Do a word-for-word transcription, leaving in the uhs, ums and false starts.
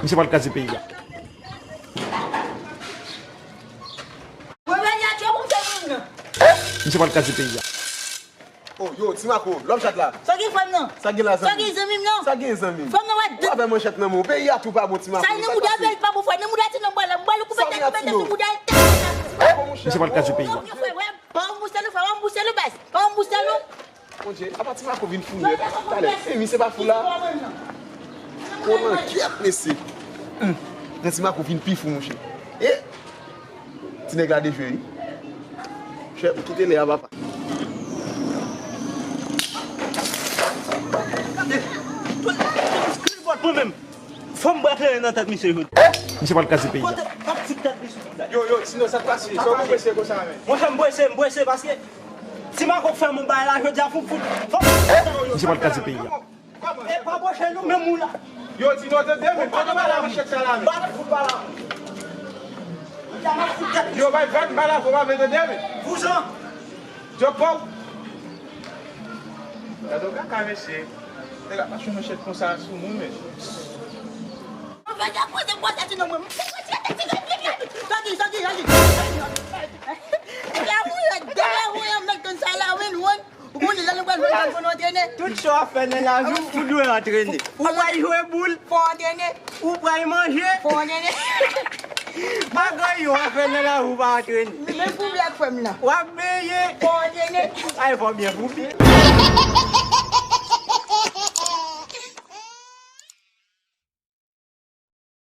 Misye pral kraze peyi a. Misye pral kraze peyi a. Oh, yo, Ti Mako, lòm chat la. Sa gen frè m nan? Sa gen la zanmi? Sa gen zanmi m? Sa gen zanmi m? Frè m nan wè de. Ou pa fè manchèt nan men w. Peyi a tou pa bon, Ti Mako. Sa gen nan mouda bèl pa bon frè. Nan mouda ti nan bwala. M bwala koupe tèt koupe tèt sou mouda l tèt. Ti Mako, monchè. Misye pral kraze peyi a. Pa w bouse nou, frè, pa w bouse nou, baz. Pa w bouse nou. Bondye, apa Ti Mako vin fou nèt talè? E misye pa fou la? Koman kyèt mesye? Hum, Ti Mako vin pi fou, monchè. E ti nèg la dejwe wi. Chè, kite lè a papa. Mwen menm, fò m bwè kleren nan tèt misye jodi. Misye pral kraze peyi a. Kote taktik tèt li sou bouda. Yo, yo, Tino, sa k pase? Sa w prese konsa menm? Monchè, m prese, m prese paske Ti Mako k fè m yon bagay la jodi a, fò m fout. Fò m. Misye pral kraze peyi a. E pa pwoche nou menm ou la. Yo, Tino, tande men, kote ba la manchèt sa la men? Ba fout ba la. Yo, bay vag ba la, fò pa vle tande men. Vouzan. Djòk pa w. Gade w kaka mesye. Nèg ap mache yon manchèt konsa sou moun men. Mwen fè sa koze bwòs la ti non mwen. Mwen fè koze ti ti ti ti. Sòti, sòti, sòti. Epi a mwen yo dèyè mwen yo mèt konn sa la wen won. Ou konnen lè nou pral jwe bòl fò nou antrene. Tout sa w ap fè nan lavi w dwe antrene. Ou pral jwe boul. Fò antrene. Ou pral manje. Fò antrene. Bagay yo ap fè nan lavi w pa antrene. Men foubi ak frè m nan. W ap benyen. Fò antrene. Ay fò byen foubi.